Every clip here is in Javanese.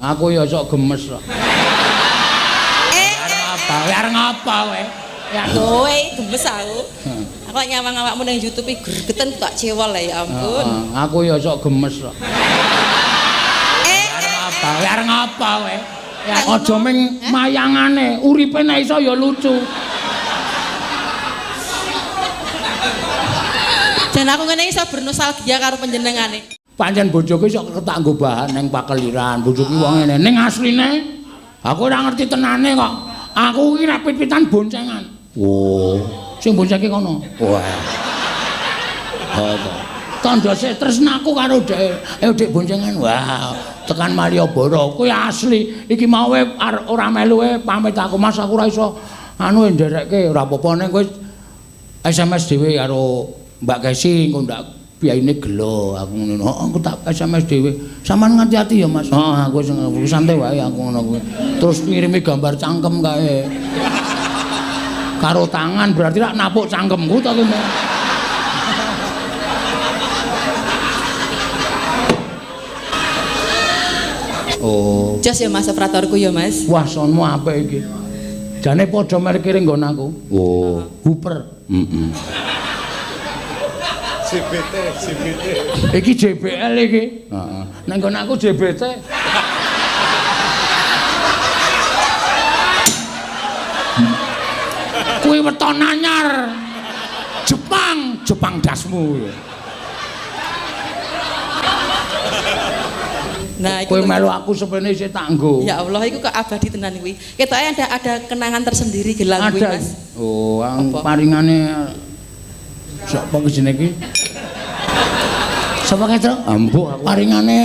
Aku ya sok gemes kok. Arep ngapa kowe? Ya kowe gemes aku. Aku nyawang awakmu ning YouTube iki gregeten tak cewol ya ampun. Aku ya sok gemes kok. Arep ngapa kowe? Ya aja ming mayangane, uripe nek iso ya lucu. Dan aku ngene iso bernostalgia karo panjenengane. Pancen bojoku iso tak nggo bahan ning pakeliran, bojoku wong ngene. Ning asline aku ora ngerti tenane kok. Aku iki nek pit-pitan boncengan. Oh, sing boncengke kono. Wah. Ha. Tandha sik tresnaku karo dhek. Ayo Dik boncengan. Wah, tekan Malioboro kuwi asli. Iki mau ora melu pamit aku Mas, aku ora iso anu nderekke ora apa-apa ning kowe SMS dhewe karo Mbak Kesi engko ndak biayane gelo aku ngono. Heeh, aku tak SMS dhewe. Sampeyan ngati-ati ya Mas. Heeh, aku sing santai wae aku ngono kuwi. Terus ngirimi gambar cangkem kae. Karo tangan berarti rak napuk cangkemku ta kuwi. Oh. Jos ya Mas operatorku ya Mas. Wah, sonmu apik iki. Jane padha merkire nggon aku. Oh, Hooper. Heeh. JBT, JBT. Iki JBL iki. Heeh. Nek nggon aku JBT. Kuwi weton anyar. Jepang, Jepang dasmu. Nah, kowe melu aku sepene isih tak nggo. Ya Allah, iku kok abadi tenan kuwi. Ketoke ada kenangan tersendiri gelang kuwi, Mas. Oh, paringane sapa ki jenenge iki? Sapa kae, Truk? Ambuh aku. Paringane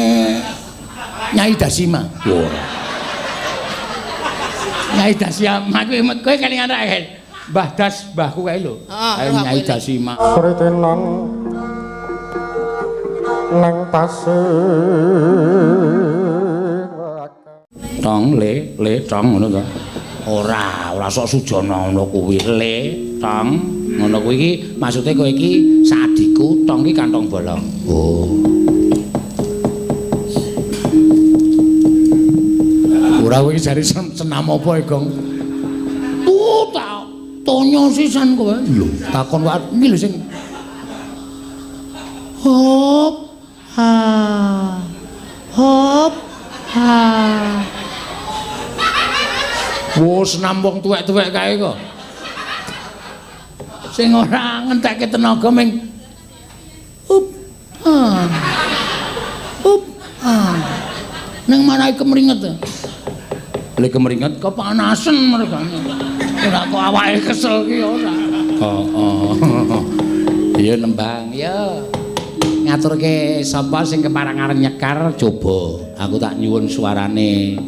Nyai Dasima. Wah. Nyai Dasima kuwi kowe kelingan ra, Mbah Das, mbahku kae lho. Nyai Dasima. Kritenan nang pasir. Tong le le tong ngono to. Ora sok sujana ngono kuwi. Le tong ngono kuwi iki maksude kowe iki sadiku, tong iki kantong bolong. Oh. Ora kowe iki jare senam apa e, Gong? Tak tonyo sisan kowe. Lho, takon wae iki lho sing hop ha hop ha. Wo senam wong tuwek-tuwek kae kok. Sing ora ngentekke tenaga ming up ha. Up ha. Ning marahi kemringet. Lha kemringet kepanasen mergane. Ora kok awake kesel ki ora. Heeh. Ya nembang ya. Ngaturke sapa sing kepareng arep nyekar coba aku tak nyuwun suarane.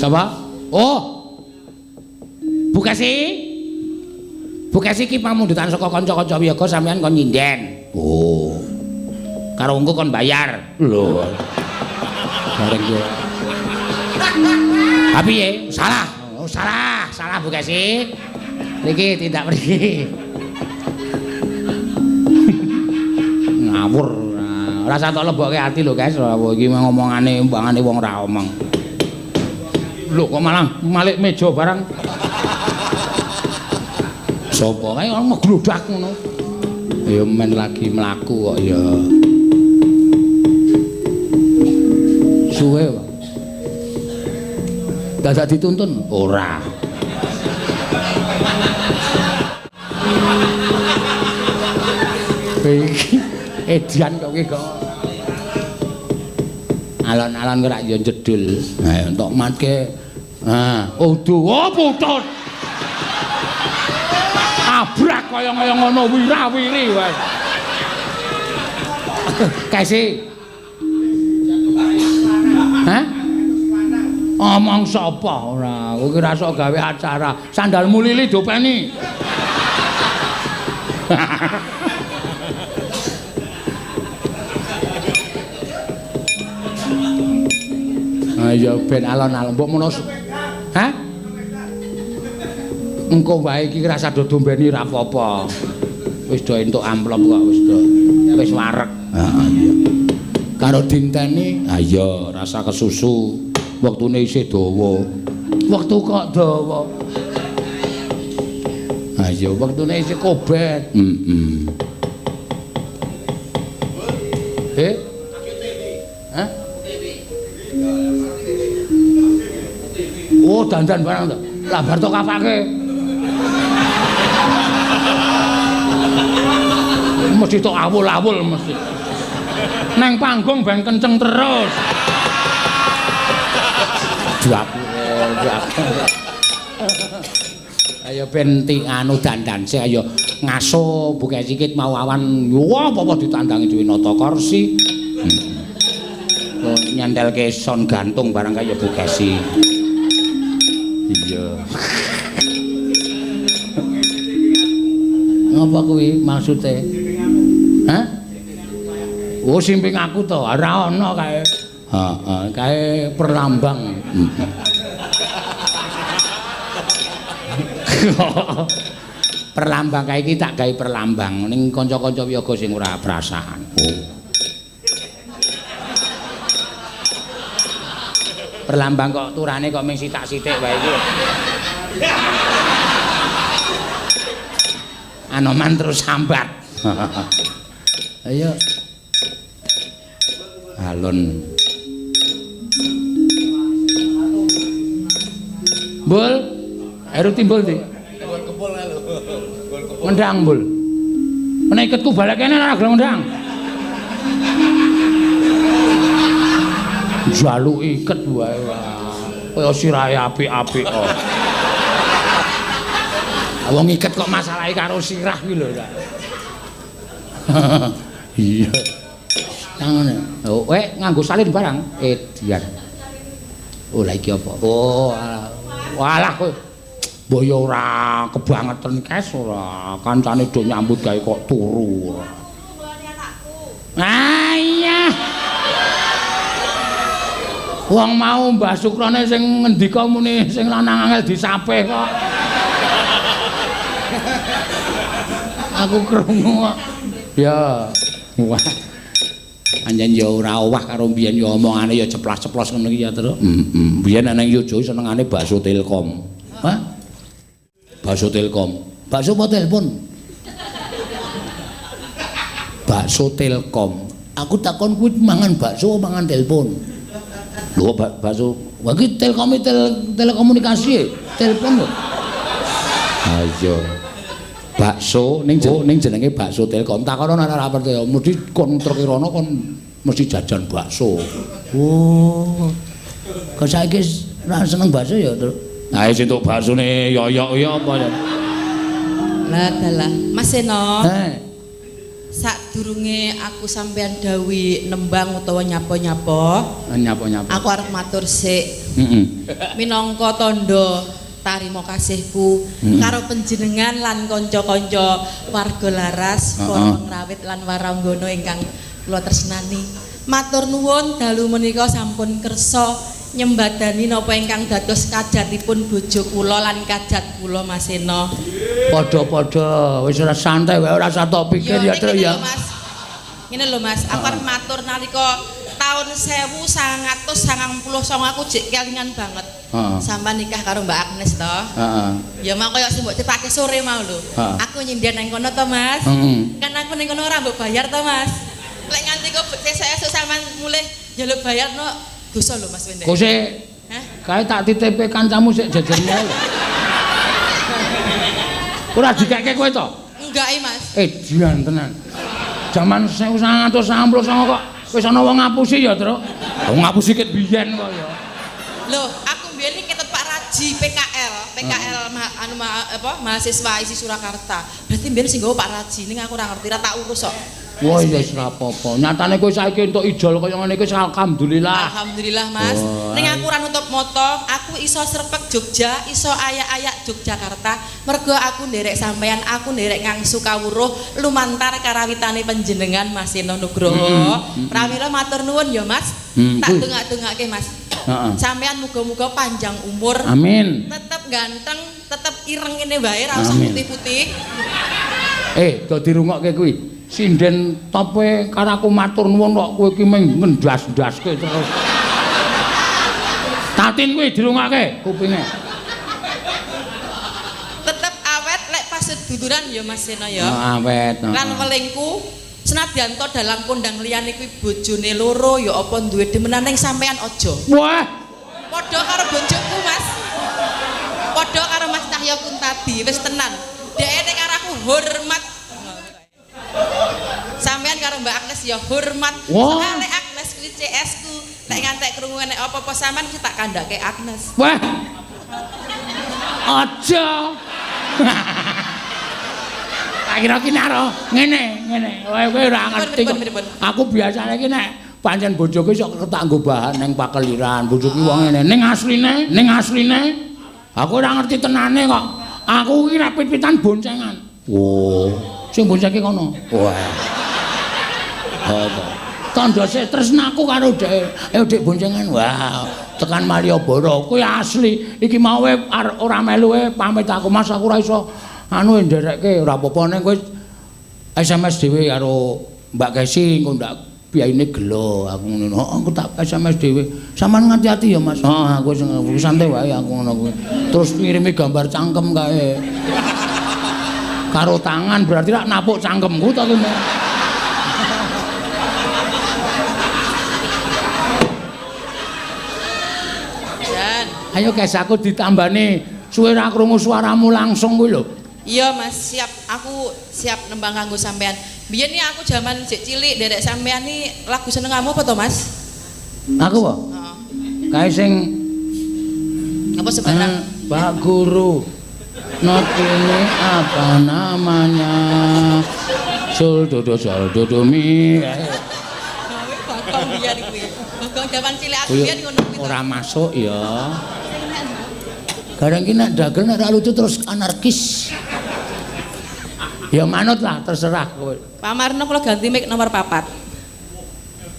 Sapa? Oh. Bu Kesi. Bu Kesi iki pamundhutan saka kanca-kanca wiyaga sampean kon nyinden. Oh. Karo engko kon bayar. Lho. Bareng yo. Ha piye? Salah. Oh, salah, salah Bu Kesi. Niki tindak mriki. Ngawur. Ora usah tok lebokke ati lho, Guys. Iki ngomongane mbangane wong ra omong. Lho kok malah malik meja barang. Sopo kae ono glodak ngono. Ya men lagi mlaku kok ya. Suwe kok. Dadak dituntun? Ora. Iki edian kok iki kok. Alon-alon ora ya jedul. Ha entuk matke. Ha, udu. Oh putut. Abrak kaya-kaya ngono wirawiri wae. Kesi. Hah? Omong sapa ora? Kowe iki ora sok gawe acara. Sandalmu lili dopeni. Ayo ben alon-alon mbok mono. Hah? Engko wae iki rasa do dombeni ra apa-apa. Wis do entuk amplop kok wis do. Wis wareg. Heeh iya. Karo dinteni, ayo rasa kesusu. Wektune isih dawa. Wektu kok dawa. Ayo wektune isih kobet. Heeh. Eh? Hah? Oh, dandan barang to. Lah bar tok kapake. Mesti tok awul-awul mesti. Neng panggung ben kenceng terus. Dapur. Ayo ben anu dandan sik ayo ngaso buka sikit mau awan. Wah, apa-apa ditandangi dhewe nata kursi. Nyandelke son gantung barang kaya Bu Kesi. Iya. Ngapa kuwi maksude? Hah? Oh, simping aku to, ora ana kae. Heeh, kae perlambang. Perlambang kae iki tak gawe perlambang ning kanca-kanca wiyaga sing ora perasaan. Oh. Perlambang kok turane kok mung sithik-sithik wae iki. Anoman terus sambat. Ayo. Alon. Bul, ayo timbul ndi? Bul kepul lho. Bul kepul. Mendang, Bul. Menawa iketku balik kene ora gelem mendang. Jaluk iket wae. Kaya sirahe apik-apik kok. Wong iket kok masalahe karo sirah kuwi lho. Iya. Ngono. Oh, nganggo salin barang. Edian. Oh, lha iki apa? Oh, walah kowe. Mbok ya ora kebangetan kes ora. Kancane do nyambut gawe kok turu. Ah iya. Wong mau Mbah Sukrone sing ngendika muni sing lanang angel disapih kok. Aku krungu kok. Ya. Wah. Anjen ya ora owah karo mbiyen ya omongane ya ceplas-ceplos ngono iki ya, Truk. Heeh. Mbiyen nang Yogyakarta senengane bakso Telkom. Hah? Bakso Telkom. Bakso apa telepon? Bakso Telkom. Aku takon kuwi mangan bakso apa mangan telepon? Lho bakso. Wah iki Telkom telekomunikasi, telepon lho. Ayo. Bakso ning jenenge bakso Telkom. Takono nek ora percaya, mesti kon truk rono kon mesti jajan bakso. Oh. Kok saiki ora seneng bakso ya, Truk? Nah, wis entuk baksone yoyok ya apa ya? Lah dalah, Mas Seno. Heh. Sadurunge aku sampean dawuh nembang utawa nyapa-nyapa. Nyapa-nyapa. Aku arep matur sik. Heeh. Minangka tandha tarima kasihku karo panjenengan lan kanca-kanca warga Laras, para pengrawit lan waranggana ingkang kula tresnani. Matur nuwun dalu menika sampun kersa nyembadani napa ingkang dados kajatipun bojo kula lan kajat kula Mas Seno. Padha-padha wis ora santai wae ora usah tok pikir ya, Truk ya. Ngene lho Mas, aku arep matur nalika taun 1999 aku jek kelingan banget. Sampeyan nikah karo Mbak Agnes to. Heeh. Ya mau kaya sing mbok cetake sore mau lho. Aku nyindian nang kono to, Mas. Kan aku ning kono ora mbok bayar to, Mas. Lek nganti kok sesuk-esuk sampean mulih njaluk bayar no dosa lho Mas Wendek. Kok sik? Hah? Kae tak titipke kancamu sik jejermu lho. Ora dikeke kowe to? Enggak, Mas. Edian tenan. Jaman 1999 kok wis ana wong ngapusi ya, Truk. Wong ngapusi ket biyen kok ya. Loh, aku biyen iki ketut Pak Raji PKL, PKL anu apa mahasiswa isi Surakarta. Berarti biyen sing nggawa Pak Raji ning aku ora ngerti, ora tak urus kok. Wah, ya wis ora apa-apa. Nyatane kowe saiki entuk ijol kaya ngene iki alhamdulillah. Alhamdulillah, Mas. Ning aku ora nutup mata, aku iso srepek Jogja, iso ayak-ayak Yogyakarta. Mergo aku nderek sampeyan, aku nderek ngangsu kawruh lumantar karawitane panjenengan Mas Seno Nugroho. Pramila matur nuwun ya, Mas. Tak dongak-dongake, Mas. Sampeyan muga-muga panjang umur. Amin. Tetep ganteng, tetep ireng ngene wae, ora usah putih-putih. Do dirungokke kuwi. Sinden tope karo aku matur nuwun kok kowe iki mung ngendas-ndaske terus. Tatin kuwi dirungake kupinge. Tetep awet lek pas seduluran ya Mas Seno ya. Oh, awet. Lan welingku senadyan to dalang kondang liyane kuwi bojone loro ya apa duwe demenan ning sampean aja. Wah. Padha karo bojoku Mas. Padha karo Mas Cahya Kuntadi wis tenan. Dhek nek karo aku hormat. Sampean karo Mbak Agnes ya hormat. Soale Agnes kuwi CS ku. Nek ngantek krungu nek apa-apa sampean mesti tak kandhake Agnes. Wah. Aja. Tak kira ki naro ngene, ngene. Kowe ora ngerti. Aku biasane ki nek pancen bojoku sok tak nggo bahan ning pakeliran. Bojoku wong ngene. Ning asline aku ora ngerti tenane kok. Aku ki nek pit-pitan boncengan. Oh, sing boncengke kono. Wah. Apa? Tandha sik tresnaku karo dhek. Ayo Dik boncengan. Wah, tekan Malioboro. Kuwi asli. Iki mau ora melu pamit aku Mas, aku ora iso anu nderekke ora apa-apa ning kowe SMS dhewe karo Mbak Kesi engko ndak biayane gelo aku ngono. Heeh, aku tak SMS dhewe. Sampeyan ngati-ati ya Mas. Heeh, aku sing santai wae aku ngono kuwi. Terus ngirimi gambar cangkem kae. Karo tangan berarti rak napuk cangkemku to kuwi. Jan, ayo guys aku ditambani suwe ra krungu suaramu langsung kuwi lho. Iya Mas, siap. Aku siap nembang kanggo sampean. Biyen nih aku jaman sik cilik nderek sampean nih lagu senengamu apa to Mas? Aku apa? Heeh. Kae sing apa sembarang? Pak Guru. Not ini apa namanya? Sol do do sol do do mi. Bagong biyen kuwi. Bagong jaman cilik aku biyen ngono kuwi. Ora masuk ya. Gareng ki nek dagel nek ora lucu terus anarkis. Ya manut lah terserah kowe. Pak Marno kula ganti mic nomor 4.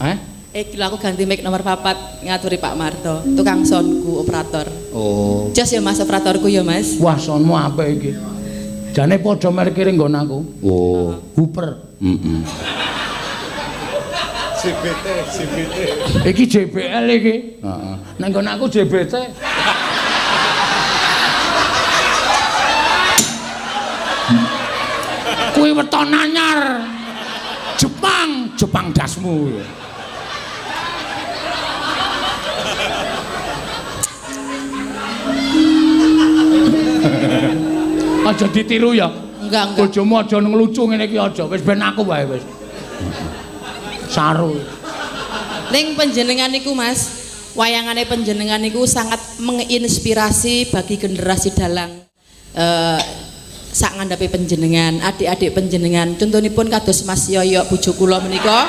Heh? Gila aku ganti mic nomor 4 ngaturi Pak Marto, tukang soundku operator. Oh. Jos ya Mas operatorku ya Mas. Wah, soundmu apik iki. Jane padha merkire nggon aku. Oh, Hooper. Heeh. JBT, JBT. Iki JBL iki. Heeh. Nek nggon aku JBT. Kuwi weton anyar. Jepang, Jepang dasmu. Aja ditiru ya. Enggak, enggak. Bojomu aja nglucu ngene iki aja. Wis ben aku wae wis. Saru. Ning panjenengan niku Mas, wayangane panjenengan niku sangat menginspirasi bagi generasi dalang. Sak ngandhape panjenengan, adik-adik panjenengan. Contonipun kados Mas Yoyo bojo kula menika.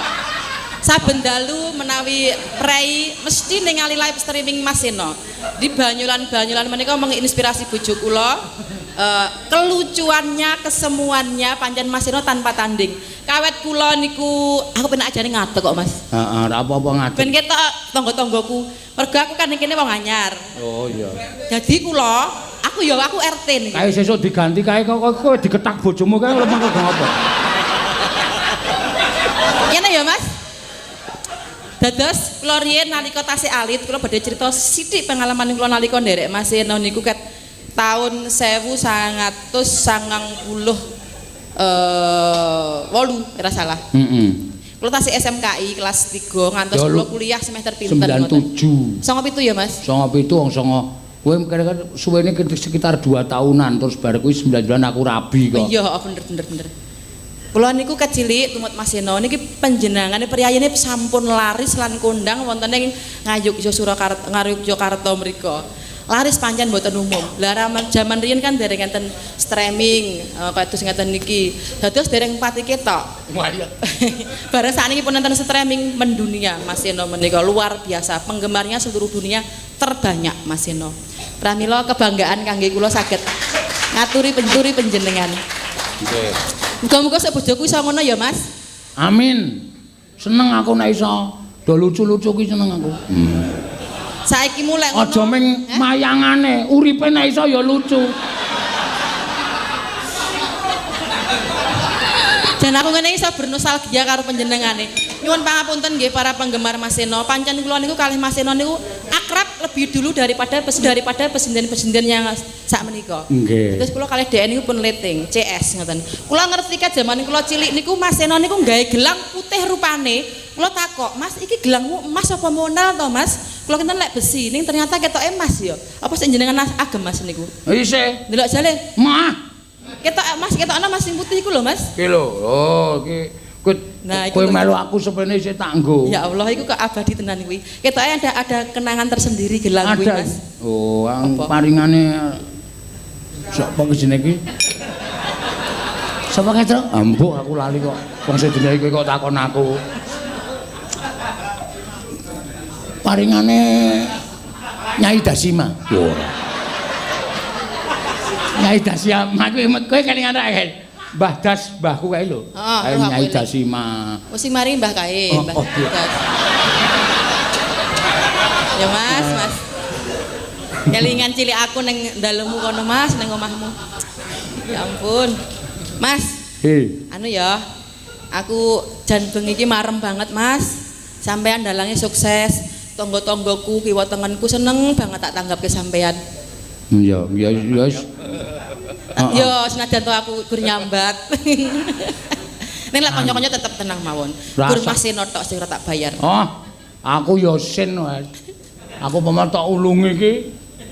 Saben dalu menawi prei mesti ningali live streaming Mas Seno. Di banyolan-banyolan menika menginspirasi bojo kula. Kelucuannya, kesemuannya pancen Mas Seno tanpa tanding. Kawet kula niku aku penak ajane ngadeg kok Mas. Heeh, ora apa-apa ngadeg. Ben ketok tangga-tanggaku. Mergo aku kan ning kene wong anyar. Oh iya. Dadi kula, aku ya aku RT niki. Kae sesuk diganti kae kok kowe diketak bojomu kae lemah kok apa? Kene ya Mas. Dados kula riyen nalika tasih alit kula badhe crita sithik pengalaman kula nalika nderek Mas Seno niku ket tahun 1998 ora salah. Heeh. Kula tasih SMKI kelas 3 ngantos kula kuliah semester pinten 97. 97 ya Mas? 97 wong songo. Kowe kira-kira suwene sekitar 2 tahunan terus bar kuwi 9 bulan aku rabi kok. Iya, bener bener bener. Kula niku kecilik tumut Mas Seno niki panjenengane priyayine sampun laris lan kondang wonten ing Ngayogya Surakarta, Ngayogyakarta mriku. Laris pancen mboten umum. Lah jaman riyen kan dereng enten streaming kados ngeten niki. Dados dereng pati ketok. Wah iya. Bareng sakniki pun enten streaming mendunia Mas Seno menika luar biasa. Penggemarnya seluruh dunia terbanyak Mas Seno. Pramila kebanggaan kangge kula saged ngaturi pencuri panjenengan. Nggih. Muga-muga sak bojoku iso ngono ya Mas. Amin. Seneng aku nek iso. Do lucu-lucu ki seneng aku. Saiki mulai ngono. Aja ming mayangane, uripe nek iso ya lucu. Jan aku ngene iso bernostalgia karo panjenengane. Nyuwun pangapunten nggih para penggemar Mas Seno. Pancen kula niku kalih Mas Seno niku akrab lebih dulu daripada pesinden-pesinden yang sak menika. Nggih. Terus kula kalih dhek niku pun leting, CS ngoten. Kula ngerti kat jaman kula cilik niku Mas Seno niku gawe gelang putih rupane. Kula takok, "Mas, iki gelangmu emas apa monel to, Mas?" Kula kinten lek besi, ning ternyata ketoke emas ya. Apa sing jenengan agem Mas niku? Isih. Ndelok jale. Mah. Ketok Mas, ketokno Mas sing putih iku lho, Mas. Iki lho. Oh, iki kowe nah, kowe melu aku sepene isih tak nggo. Ya Allah, iku kok abadi tenan kuwi. Ketoke ada kenangan tersendiri gelang kuwi, Mas. Oh, paringane sapa ki jenenge iki? Sapa kae, Truk? Ambuh aku lali kok. Wong sedene iki kok takon aku. Paringane Nyai Dasima. Ora. Nyai Dasima kuwi kowe kelingan ra, Mbah Das mbahku kae lho. Nyai Dasima. Oh sing mari mbah kae, Mbah Das. Ya Mas, Mas. Kelingan cilik aku ning dalemu kono Mas, ning omahmu. Ya ampun. Mas. He. Anu ya. Aku jan bengi iki marem banget, Mas. Sampean dalange sukses. Tonggo-tonggoku, kiwa tengenku seneng banget tak tanggapke sampean. Iya, ya wis. Yo senajan to aku gur nyambat. Ning lek kanca-kanca tetep tenang mawon. Gur Mas Seno tok sing ora tak bayar. Oh, aku yo sen wae. Aku pomo tok ulungi iki,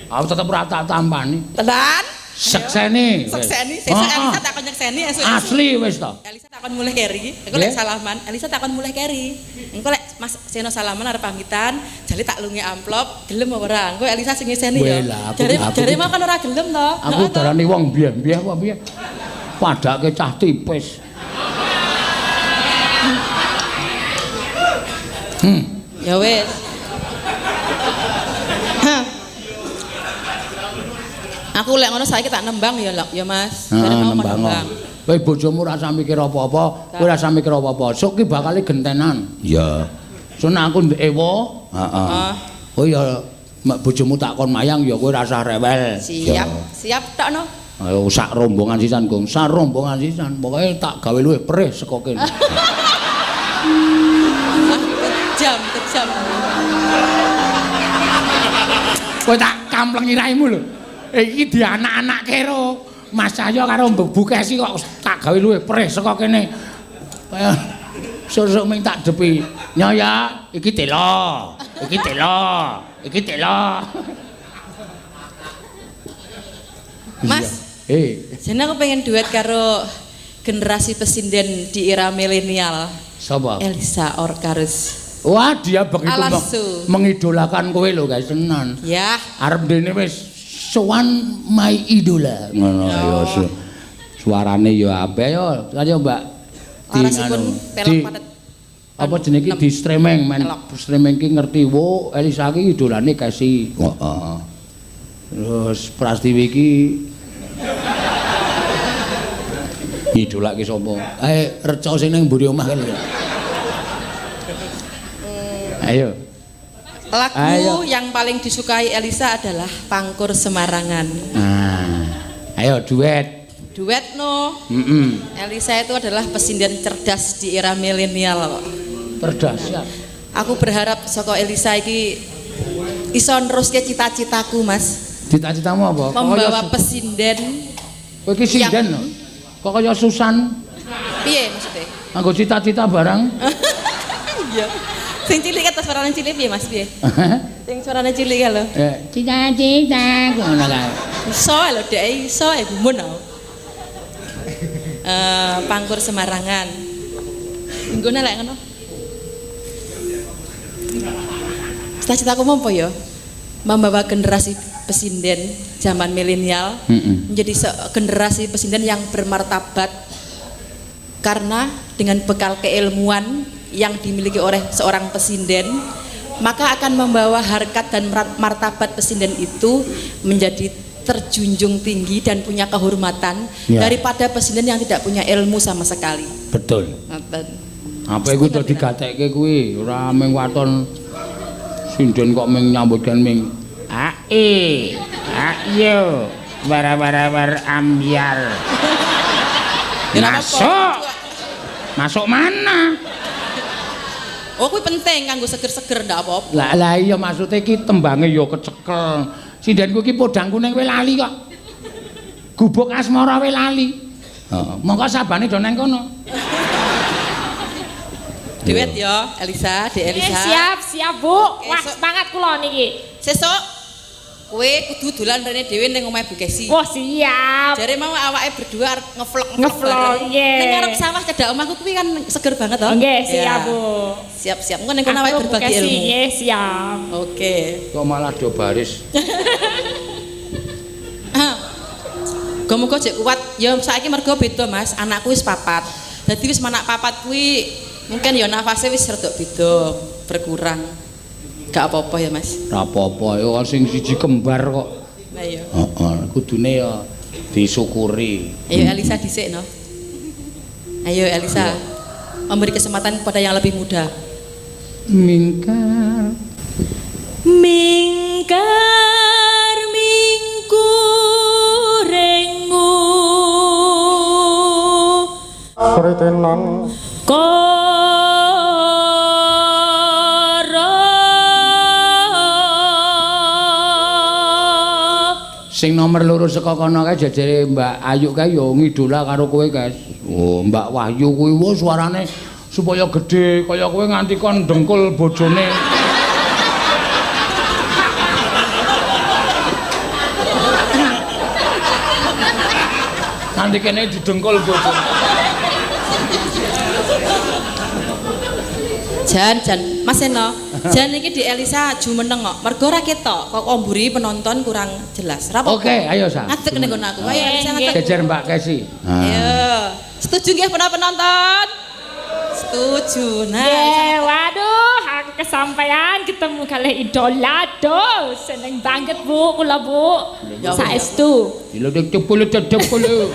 aku tetep ora tak tampani. Tenan? Sekseni. Sekseni, sesuk Elisa takon nyekseni esuk. Asli wis to. Elisa takon mulih keri. Engko lek salaman, Elisa takon mulih keri. Engko lek Mas Seno salaman arep pamitan, jale tak lungi amplop, gelem apa ora? Engko Elisa sing ngeseni ya. Jare mau kan ora gelem to. Aku darani wong biyen-biyen apa piye? Padake cah tipis. Ya wis. Aku lek ngono saiki tak nembang ya, ya Mas. Jare mau nembang. Kowe bojomu ora usah mikir apa-apa, kowe ora usah mikir apa-apa. Sok ki bakal gentenan. Iya. Sok nek aku ndek ewa, heeh. Oh ya mek bojomu tak kon mayang ya kowe ora usah rewel. Siap, siap tok no. Ayo sak rombongan sisan, Gong. Sak rombongan sisan. Pokoke tak gawe luwih perih saka kene. Kejam, kejam. Kowe tak kamplengi raimu lho. Iki di anak-anak kero Mas Cahyo karo Mbok Bukesi kok tak gawe luwih perih saka kene. Kaya susuk ming tak depi. Nyoya, iki telo. Iki telo. Iki telo. Mas. Jane aku pengen duet karo generasi pesinden di era milenial. Sapa? Elisa Orkarus. Wah, dia begitu mengidolakan kowe lho, guys, tenan. Ya. Arep dene wis sowan my idola. Ngono ya suarane ya apik ya. Kaya Mbak larasipun pelok padet. Apa jenenge iki di streaming, men streaming ki ngerti wo Elisa ki idolane Kesi. Heeh. Terus Prastiwi ki idolake sapa? Reca sing ning mburi omah kan. Ayo. Lagu ayo. Yang paling disukai Elisa adalah Pangkur Semarangan. Nah, ayo duet. Duet no. Elisa itu adalah pesinden cerdas di era milenial. Cerdas ya. Aku berharap saka Elisa iki iso neruske cita-citaku, Mas. Cita-citamu apa? Membawa pesinden. Kowe iki sinden lho. Kok kaya Susan? Piye maksudnya? Nganggo cita-cita barang. Iya. Sing cilik kata suarane cilik piye Mas piye? Sing suarane cilik kae lho. Cita-cita ngono kae. Iso lho dhek iso e gumun aku. Pangkur Semarangan. Nggone lek ngono. Cita-citaku mau apa ya? Membawa generasi pesinden zaman milenial menjadi generasi pesinden yang bermartabat karena dengan bekal keilmuan yang dimiliki oleh seorang pesinden maka akan membawa harkat dan martabat pesinden itu menjadi terjunjung tinggi dan punya kehormatan ya. Daripada pesinden yang tidak punya ilmu sama sekali. Betul. Apa iku udah digatekke kuwi ora mung waton sinden kok mung nyambut gawe ming ae ayo bara-bara war ambyar. Masuk. Masuk mana? Oh kuwi penting kanggo seger-seger ndak apa-apa. Lah lah iya maksude iki tembange ya kecekel. Sindenku iki podang kuning kowe lali kok. Gubuk asmara kowe lali. Heeh, mongko sabane do nang kono. Duet ya, Elisa, Dek Elisa. Siap, siap Bu. Oke, wah, semangat kula niki. Sesuk kowe kudu dolan rene dhewe ning omahe Bu Kesi. Wah, siap. Jare mau awake berdua arep ngevlog ngevlog nggih. Ning ngarep sawah cedhak omahku kuwi kan seger banget to. Nggih, siap Bu. Siap, siap. Engko ning kono awake berbagi ilmu. Nggih, siap. Oke. Kok malah do baris. Muga-muga jek kuat. Ya saiki mergo beda, Mas. Anakku wis papat. Dadi wis manak papat kuwi mungkin ya nafasnya wis rada beda, berkurang. Gak apa-apa ya, Mas. Ora apa-apa, ya sing siji kembar kok. Lah iya. Heeh, kudune ya disyukuri. Ayo Elisa dhisik no. Ayo Elisa. Memberi kesempatan kepada yang lebih muda. Mingkar. Mingkar mingkurengu. Sritenan sing nomor loro saka kono kae jejere Mbak Ayu kae ya ngidola karo kowe, Guys. Oh, Mbak Wahyu kuwi wo suarane supaya gedhe kaya kowe nganti kon dengkul bojone. Nganti kene didengkul bojone. Jan, jan, Mas Seno, jan iki di Elisa jumeneng kok. Mergo ora ketok, kok mburi penonton kurang jelas. Ra apa-apa. Oke, ayo Sa. Ngadeg ning nggon aku. Ayo Elisa ngadeg. Jejer Mbak Kesi. Ayo. Setuju nggih para penonton? Setuju. Nah, yeah, waduh, aku kesampaian ketemu kalih idola do. Seneng banget Bu, kula Bu. Saestu. Dilodek cepul cepul.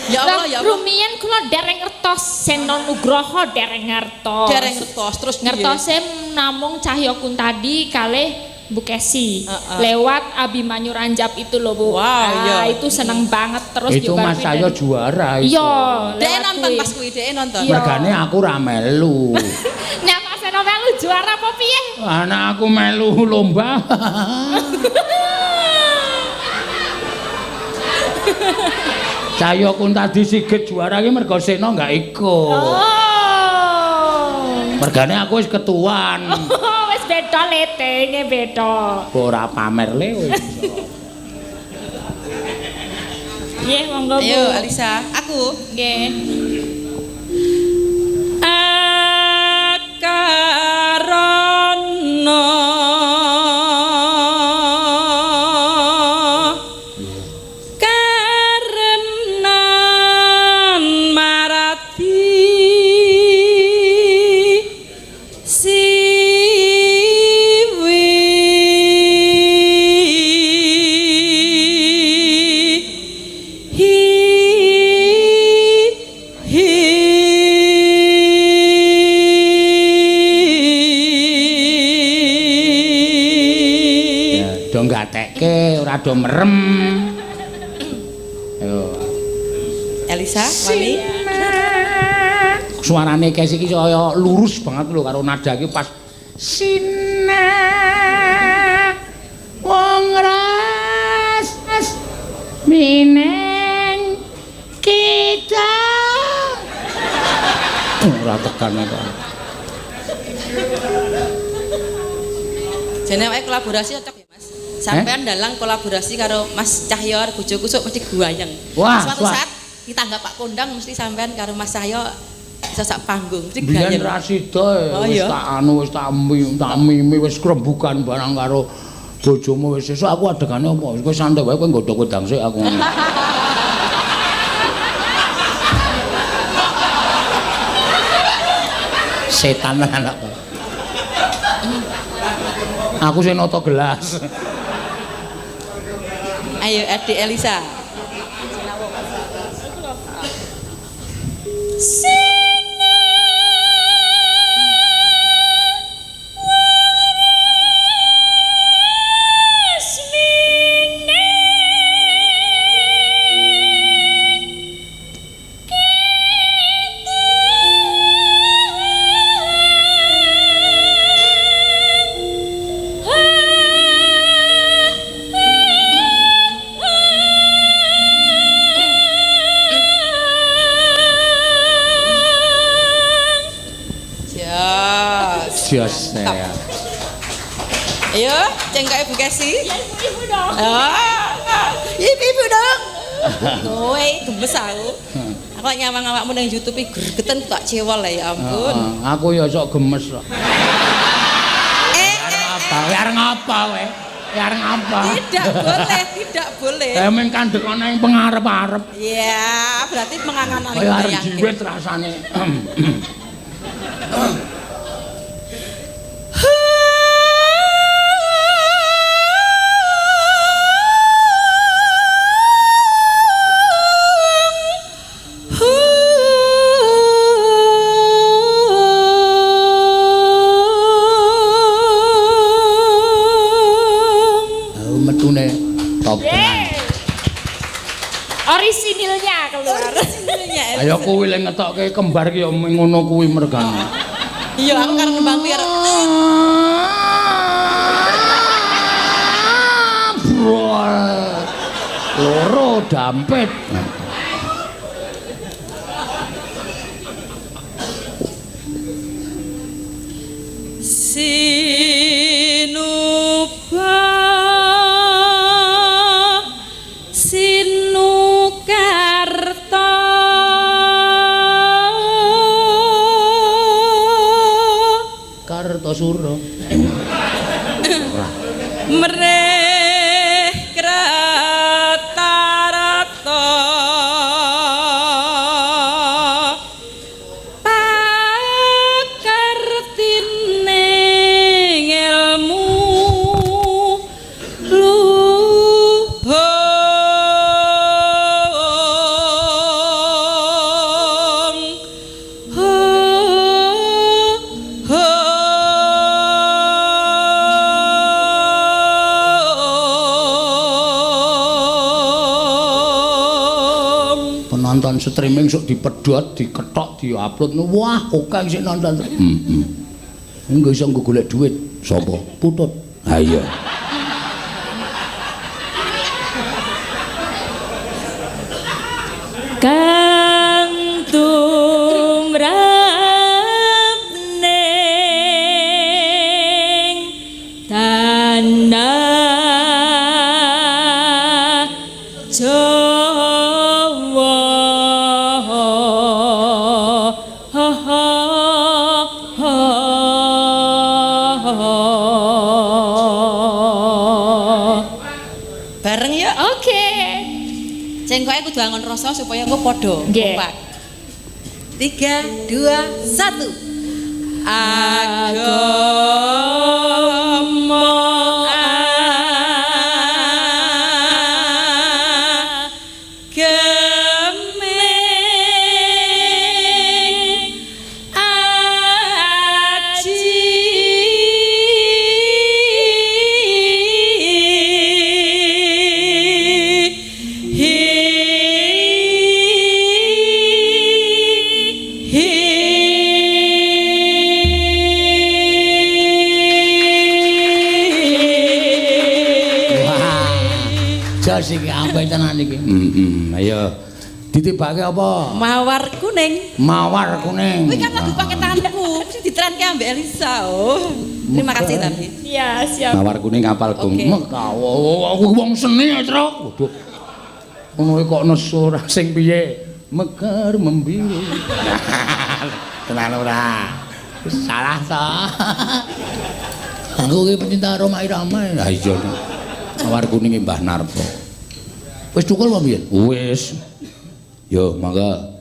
Ya Allah, ya Allah. Rumiyin kula dereng ngertos Seno Nugroho dereng ngertos. Dereng ngertos terus ngertose namung Cahya Kuntadi kalih Bu Kesi. Lewat Abimanyu Ranjap itu lho Bu. Wow, iya. Itu seneng banget terus itu juga. Itu Mas Cahya juara itu. Iya, dhek nonton pas kuwi, dhek nonton. Mergane aku ra melu. Nek Mas Seno melu juara apa piye? Anak aku melu lomba. Cahya Kuntadi Sigit juara iki mergo Seno enggak ikut. Oh. Mergane aku wis ketuan. Oh, wis beda letenge beda. Ora pamer le wis. Nggih, monggo Bu. Ayo Alisa, aku. Nggih. Akarana ora do merem. Ayo. Elisa, wani. Suarane Kesi iki kaya lurus banget lho karo nada iki pas Sina wong ras mineng kita. Ora tekan kok. Jane awake kolaborasi cocok ya, Mas. Sampean dalang kolaborasi karo Mas Cahyo bojoku sok mesti guayeng. Wah, suatu saat kita anggap Pak Kondang mesti sampean karo Mas Cahyo bisa sak panggung mesti biyen gayeng. ra sida wis tak anu wis tak mimi wis krembugan barang karo bojomu wis sesuk aku adegane apa wis kowe santai wae kowe nggodhog wedang sik aku. Setan anak. Aku sing nata gelas. Ayo Adik Elisa. Jos ya. Ayo, cengkok Ibu Kesi. Ya ibu-ibu dong. Ah, ibu-ibu dong. Kowe gemes aku. Aku nyawang awakmu nang YouTube iki gregeten tak cewol ya ampun. Aku ya sok gemes kok. Arep ngapa kowe? Arep ngapa? Tidak boleh, tidak boleh. Lah mung kandhek ana ing pengarep-arep. Iya, berarti mengangan-angan. Kaya arep jiwit rasane. Orisinilnya keluar. Orisinilnya. Ayo kuwi le ngetokke kembar ki ya ngono kuwi mergane. Iya, aku karo nembang biar. Loro dampit. Kartasura. Mreh kratarata pakartine ngelmu luhung. Penonton streaming sok dipedhot, diketok, diupload. Wah, oke sing nonton. Heeh. Engko iso nggo golek duit. Sapa? Putut. Ha iya. Kang tumrap ning tanah Jawa. Bareng ya. Oke. Cengkoke kudu angon rasa supaya engko padha kompak. 3, 2, 1. Agama agame aji Jos iki ampe tenan iki. Heeh, ayo. Ditibake apa? Mawar kuning. Mawar kuning. Kuwi kan lagu paketanku, mesti ditrenke ambek Elisa. Oh. Terima kasih tapi. Iya, siap. Mawar kuning apal gong. Oke. Mekawo, aku wong seni, Truk. Waduh. Ngono kok nesu ora sing piye? Mekar membiru. Tenan ora? Salah ta. Aku ki pecinta Rhoma Irama. Lah iya. Mawar kuning Mbah Narto. Wis cukul apa piye? Wis. Yo, mangga.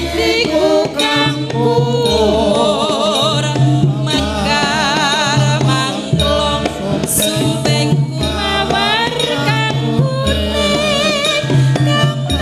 Mawar kang kuning kang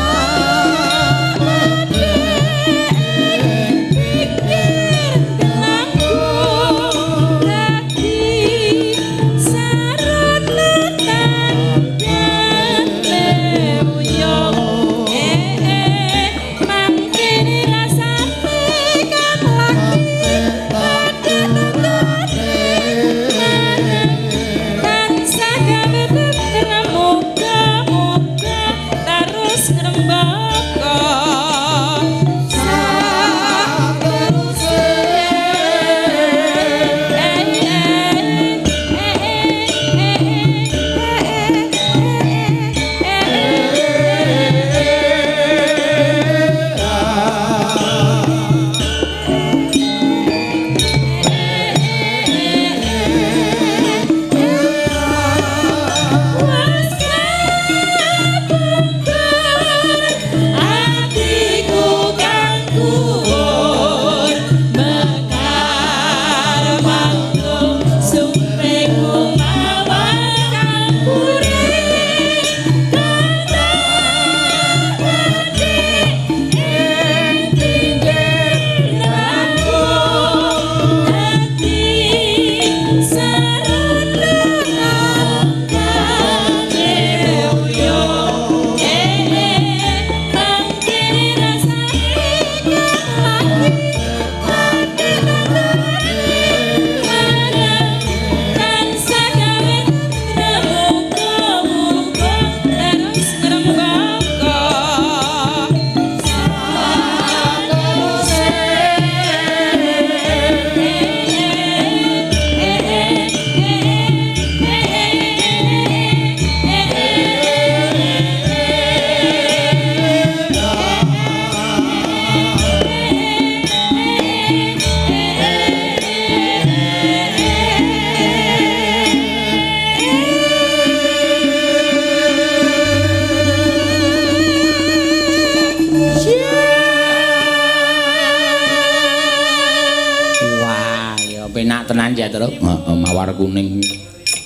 Truk. Heeh, mawar kuning.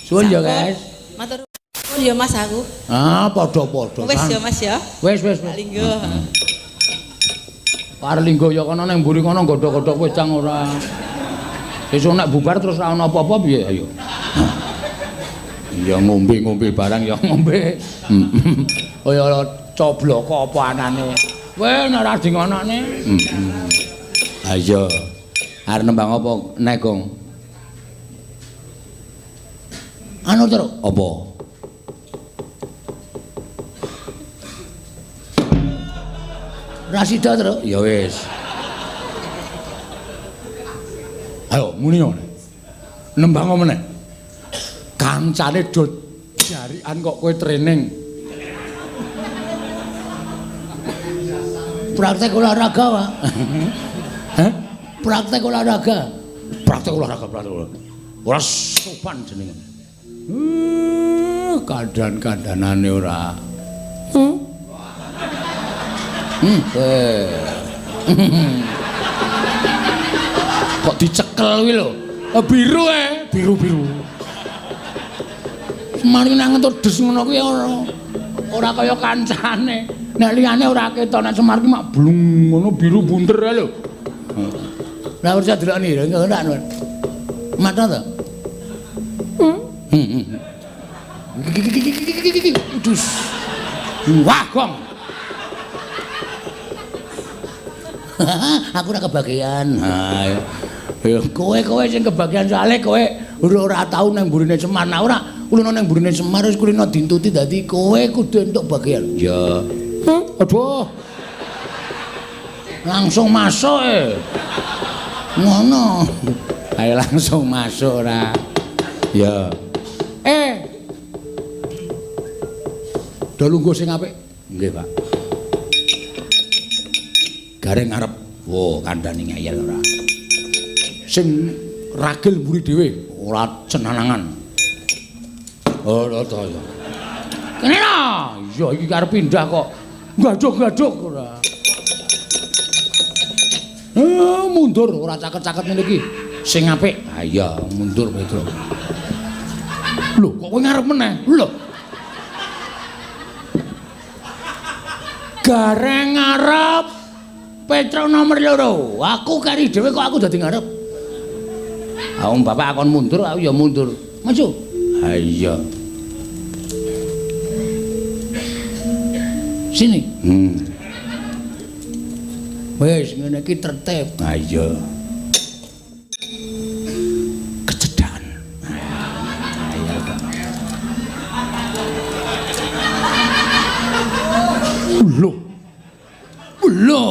Suwun ya, Guys. Matur nuwun ya Mas aku. Ah, padha-padha. Wis ya Mas ya. Wis, wis, wis. Linggo. Arep linggo ya kono ning mburi kono godhog-godhog wedang ora. Sesuk nek bubar terus ora ana apa-apa piye ayo. Ya ngombe-ngombe barang ya ngombe. Oh ya cobloko apa anane. Kowe nek ora di ngonokne. Ayo. Arep nembang apa nek, Gong? Anu terus apa? Rasida terus. Ya wis. Ayo muni ngene. Nembang meneh. Kancane do jarikan kok kowe training. Praktek olahraga, Pak. Hah? Praktek olahraga. Praktek olahraga, praktek olahraga. Ora sopan jenenge. Kandan-kandanane ora. Kok dicekel kuwi lho. Biru biru-biru. Semari nang entuk des ngono kuwi ora kaya kancane. Nek liyane ora ketok, nek Semar ki mak blung ngono biru bunter ae lho. Lah ora delokne ora ora. Mata to? Dus. Wah, gong. Aku ora kebagian. Ha. Ya kowe-kowe sing kebagian soalé kowe ora tau nang mburine Semar. Nah ora kulino nang mburine Semar wis kulino dintuti dadi kowe kudu entuk bagian. Ya. Aduh. Langsung masuk e. Ngono. Ayo langsung masuk ora. Ya. Do lungguh sing apik. Nggih, Pak. Gareng arep. Wo, kandhane ngeyel ora. Sing ragil mburi dhewe, ora cenanangan. Oh, to ya. Kene ta. Iya iki arep pindah kok. Gaduk-gaduk ora. Mundur ora caket-caket ngene iki. Sing apik. Ha iya, mundur Petro. Lho, kok kowe ngarep meneh? Lho. Gareng ngarep Petro nomor 2. Aku kari dhewe kok aku dadi ngarep. Ah, wong bapak akon mundur, aku ya mundur. Maju. Ha iya. Sini. Wis ngene iki tertib. Ha iya. Kecedhakan. Ha iya, Pak. Lho. Lho.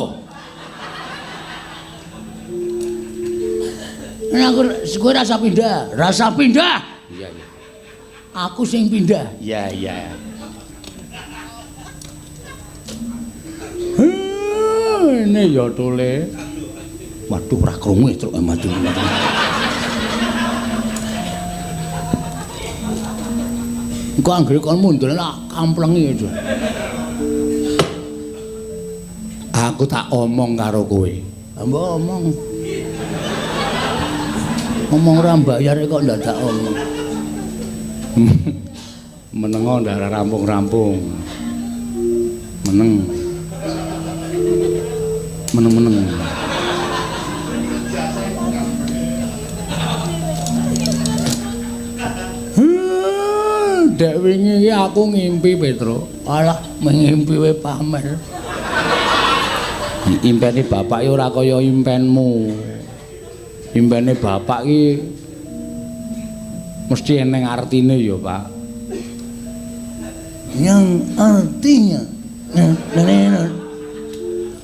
Nah, aku kowe rasa pindah, rasa pindah. Iya, iya. Aku sing pindah. Iya, iya. Ini ya tole. Waduh, ora krungu truk maju. Engko anggere kon mundur tak kamplengi aja. Aku tak omong karo kowe. Mbok omong. Omong ora mbayar kok ndadak omong. Menengo ndak rampung-rampung. Meneng. Meneng-meneng. Dek wingi iki aku ngimpi Petro. Alah, ngimpi we pamer. Impene bapak iki ora kaya impenmu. Impene bapak iki mesti eneng artine ya, Pak. Yang artinya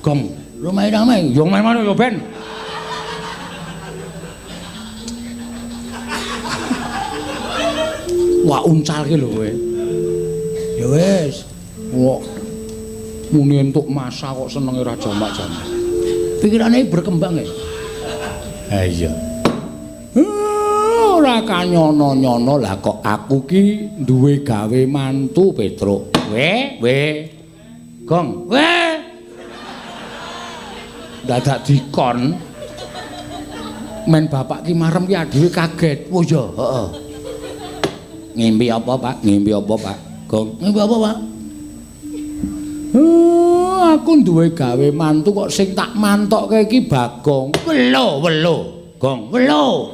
gong, ramai-ramai, yo main-main yo ben. Wah, uncal ki lho kowe. Ya wis. Wah. Muni entuk masa kok senenge ora jamak-jamak. Pikirane berkembang ya. Ha iya. Ora kanyono-nyono lah kok aku ki duwe gawe mantu Petruk. We, we. Gong, we. Dadak dikon. Men bapak ki marem ki adewe kaget. Oh iya, heeh. Ngimpi apa, Pak? Ngimpi apa, Pak? Gong, ngimpi apa, Pak? Aku duwe gawe mantu kok sing tak mantokke iki Bagong. Welo, welo. Gong, welo.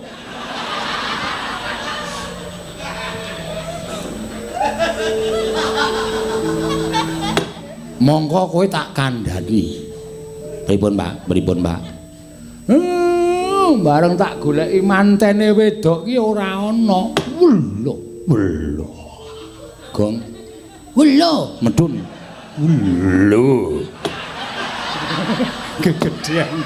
Mongko kowe tak kandhani. Pripun, Pak? Pripun, Pak? Bareng tak goleki mantene wedok ki ora ana. Welo, welo. Gong. Welo, medun. Welo. Kegedean.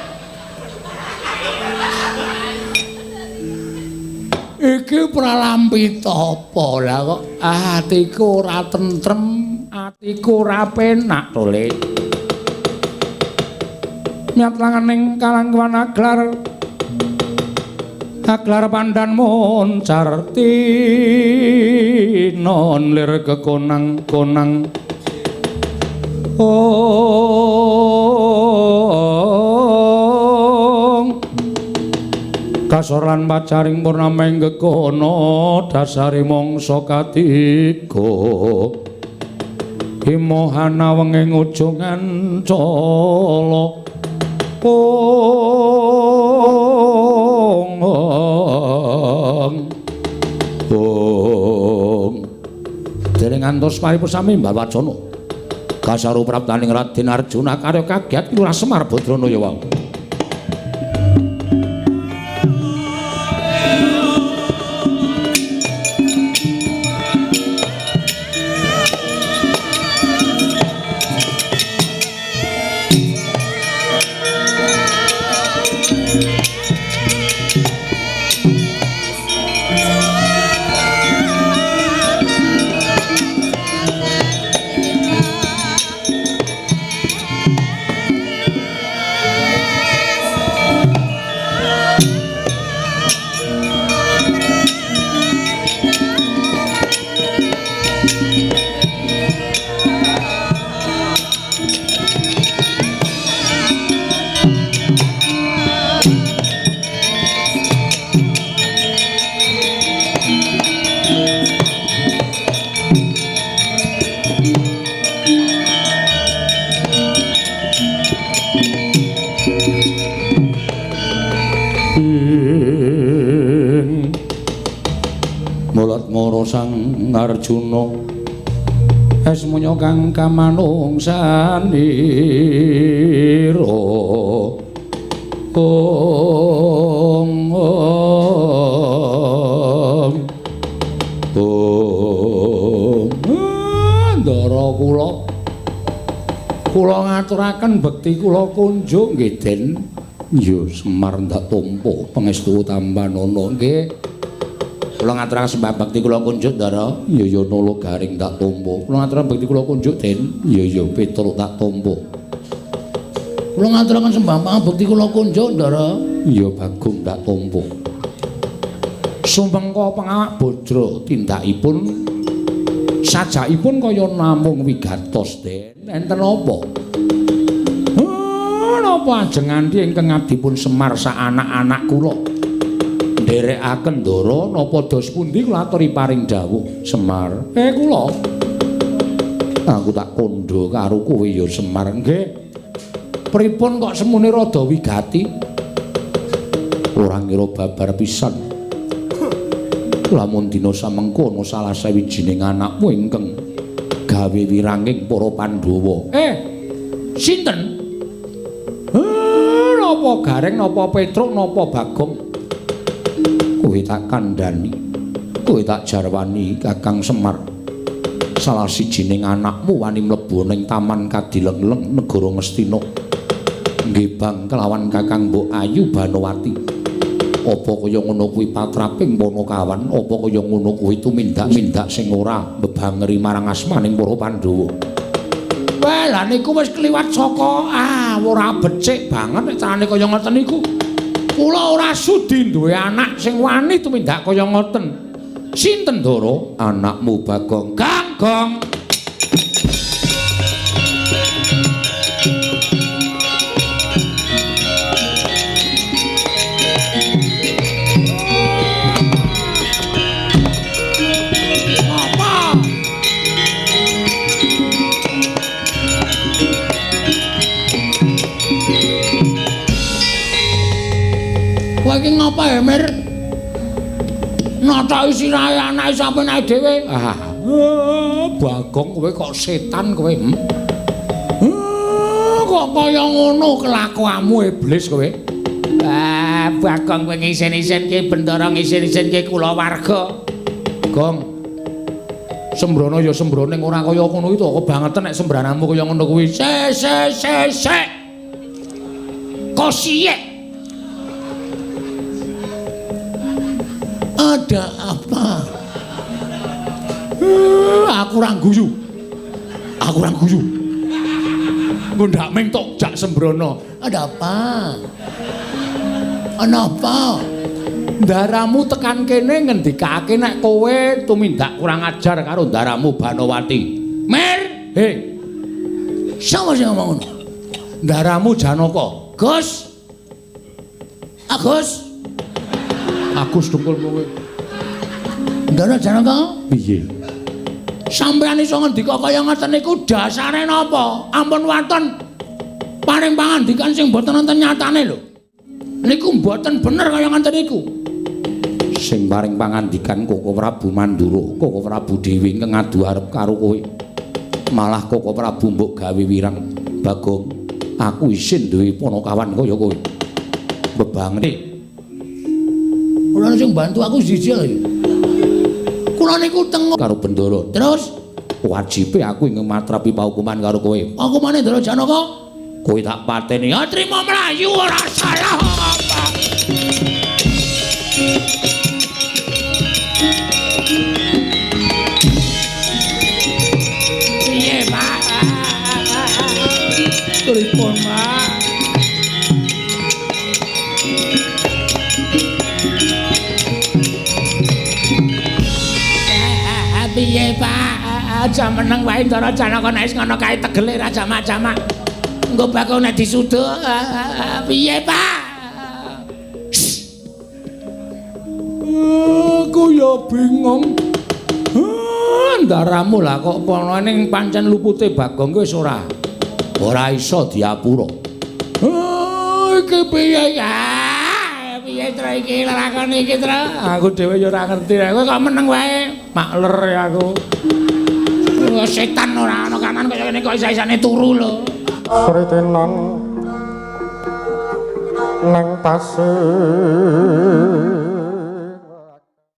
Iki pralampita apa lah kok atiku ora tentrem, atiku ora penak to, Le. Nyat langaning kalangkuan aglar. Aglar pandan moncar tinon lir kekonang-konang. Ong kasor lan pacaring purnama ing gegono dasare mangsa katiga himohana wenging ujung ancala. Ong ong ong dereng ngantos paripusami Mbah Wacana kasaru praptaning Raden Arjuna karya kagiat Lurah Semar Badrana ya wau. Sang Arjuna esmunya kang kamanungsanira. Ong ong ong ndara kula kula ngaturaken bekti kula kunjuk nggih Den. Ya Semar ndak tampa pangestu tampanana nggih. Kula ngaturaken sembah bakti kula kunjuk ndara. Ya ya nala garing tak tampa. Kula ngaturaken bakti kula kunjuk Den. Ya ya Petruk tak tampa. Kula ngaturaken sembah bakti kula kunjuk ndara. Ya Bagong tak tampa. Sumengko pangawak bajra tindakipun sajakipun kaya namung wigatos Den. Enten apa? Napa ajeng nganti ingkang abdipun Semar sak anak-anak kula nderekaken ndara napa dos pundi kula aturi paring dawuh Semar. Kula aku tak kandha karo kowe ya Semar. Nggih. Pripun kok semune rada wigati? Ora ngira babar pisan. Lamun dina samengko ana salah sawijining anakmu ingkang gawe wiranging para Pandhawa. Sinten? Napa Gareng, napa Petruk, napa Bagong? Kowe tak kandhani, kowe tak jarwani Kakang Semar. Salah sijining anakmu wani mlebu ning Taman Kadilengleng negara Ngastina. Nggih bang kelawan Kakang Mbok Ayu Banowati. Apa kaya ngono kuwi patraping Panakawan, apa kaya ngono kuwi tumindak-mindak sing ora mbebangeri marang asmaning para Pandhawa. Wah, lha niku wis kliwat saka ora becik banget nek carane kaya ngoten niku. Kula ora sudi duwe anak sing wani tumindak kaya ngoten. Sinten Ndara? Anakmu Bagong. Ganggong. Napa ya, Mir? Nothoki sirahe anake sampeyan ae dhewe. Ah, Bagong kowe kok setan kowe. Kok kaya ngono kelakuanmu iblis kowe. Ah, Bagong kowe ngisen-isenke Bendara ngisen-isenke kulawarga. Gong. Sembrono ya sembrono ning ora kaya ngono iki to, kebangetan nek sembranamu kaya ngono kuwi. Se se se se. Kosiyek. Ada apa? Aku ora guyu. Aku ora guyu. Nggondak ming tok jak sembrono. Ada apa? Ana apa? Ndaramu tekan kene ngendikake nek kowe tumindak kurang ajar karo ndaramu Banowati. Mir, he. Sapa sing ngomong ngono? Ndaramu Janaka. Gus. Agus. Agus dengkul kowe. Ndara Janaka? Piye? Sampeyan iso ngendika kaya ngoten niku dasare napa? Ampun waton paring pangandikan sing mboten wonten nyatane lho. Niku mboten bener kaya ngoten niku. Sing paring pangandikan Koko Prabu Mandura, Koko Prabu Dewi ingkang ngadu arep karo kowe. Malah Koko Prabu mbok gawe wirang. Bagong, aku isin duwe ponokawan kaya kowe. Bebangene. Ora sing bantu aku siji lho. Kula niku tengok karo Bendara. Terus wajibe aku ing matrapi paukuman karo kowe. Hukumane Ndara Janaka? Kowe tak pateni. Ya trimo mlayu ora salah apa. Piye, Pak? Pripun, Pak? Piye, Pak? Aja meneng wae Ndara Janaka nek wis ngono kae tegele ra jamak-jamak. Engko bakal nek disuda. Piye, Pak? Aku ya bingung. Ndaramu lah kok kono ning pancen lupute Bagong wis ora. Ora iso diapura. Iki piye ya? Piye tra iki lakon iki tra? Aku dhewe ya ora ngerti. Kowe kok meneng wae. Makler ya aku. Setan ora ana kanan kaya ngene kok isa-isane turu lho. Kritenan nang pasir.